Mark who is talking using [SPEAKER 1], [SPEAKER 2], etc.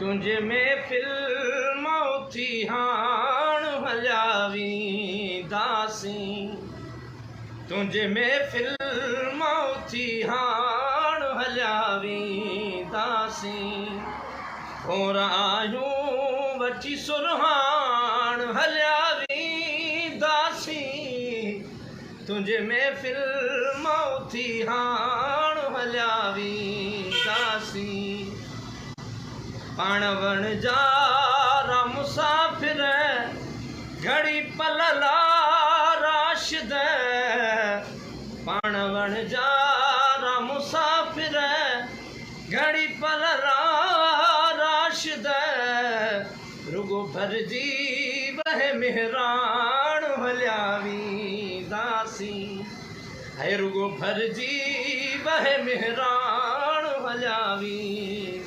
[SPEAKER 1] تنهنجي محفل مان اٿي هاڻ هليا وينداسين. تنهنجي محفل مان اٿي هاڻ هليا وينداسين. ڀونر آهيون وٺي سرهاڻ هليا وينداسين. تنهنجي محفل مان اٿي هاڻ هليا وينداسين. پاڻ وڻجارا مسافر گهڙي پل لا راشد. پاڻ وڻجارا مسافر گهڙي پل لا راشد. رڳو ڀرجي وهه مهراڻ هليا وينداسين. هي رڳو ڀرجي وهه مهراڻ هليا وينداسين.